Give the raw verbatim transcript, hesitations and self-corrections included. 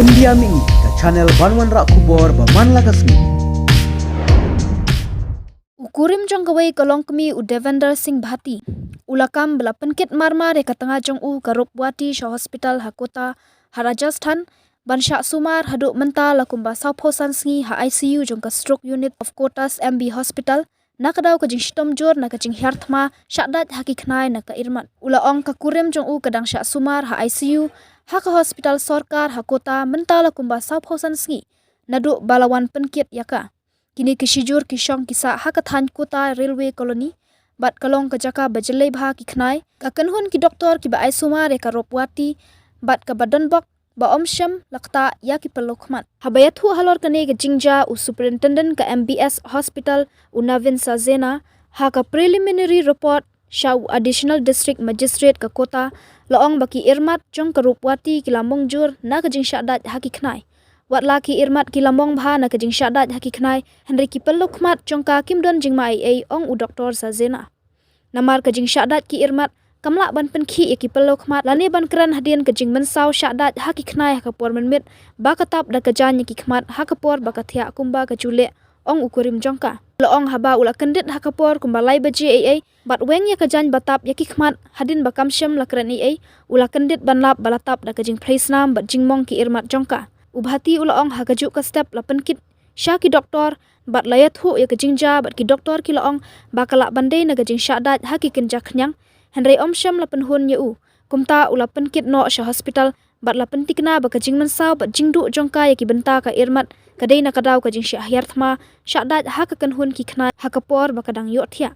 India Mini, ka channel ban wanrah khubor ba man la ka sngi. U kurim jong kawei ka longkmie u Devender Singh Bhati u la kam ba la pynkit marmar ïa ka tnga jong u ka Rupwati sha hospital ha Kota ha Rajasthan ban shah sumar haduh mynta la kumba sawphew san sngi ha I C U jong ka Stroke Unit of Kota's M B Hospital na ka daw ka jingshitom jur na ka jinghiar thma shah dait ha ki khnai na ka irmat. U la ong ka kurim jong u ka dang shah sumar ha I C U ha ka hospital sorkar ha Kota mynta la kumba sawphew san sngi naduh ba la wan pynkit ïa ka. Kine ki shijur ki shong ki sah ha ka thaiñ Kota Railway Colony bad ka long ka jaka ba jyllei bha ki khnai. Ka kynhun ki doktor kiba ai sumar ïa ka Rupwati bad kaba don bok ba ym shym la ktah ïa ki pynlong khmat. Haba ïathuh halor kane ka jingjia, u Superintendent ka M B S Hospital u Navin Sazena ha ka preliminary report sha u Additional District Magistrate ka Kota la ong ba ki irmat jong ka Rupwati ki la mong jur na ka jingshah dait ha ki khnai. Wat la ki irmat ki la mong bha na ka jingshah dait ha ki khnai, hynrei ki pynlong khmat jong ka kim don jingma ei ei, ong u Doktor Sazena. Namar ka jingshah dait ki irmat kam lah ban pynkhih ïa ki pynlong khmat lane ban kren hadien ka jingmynsaw shah dait ha ki khnai ha ka por mynmiet ba ka tap da ka jaiñ ïa ki khmat ha ka por ba ka thiah kumba ka ju leh, ong u kurim jong ka. La ong haba u la kyndit ha ka por kumba lai baje ei ei bad weng ïa ka jaiñ ba tap ïa ki khmat, hadien ba kam shym la kren ei ei, u la kyndit ban lap ba la tap da ka jingpyrshah snam bad jingmong ki irmat jong ka. U Bhati u la ong ha kajuh ka step la pynkit sha ki doktor bad la ïathuh ïa ka jingjia bad ki doktor ki la ong ba ka lah ban dei na ka jingshah dait ha ki kynja khñiang, hynrei ym shym la pynhun ïa u. Kumta u la pynkit noh sha hospital bad la pyntikna ba ka jingmynsaw bad jingduh jong ka ïa ki bynta ka irmat ka dei na ka daw ka jingshah hiar thma shah dait ha ka kynhun ki khnai ha ka por ba ka dang ïohthiah.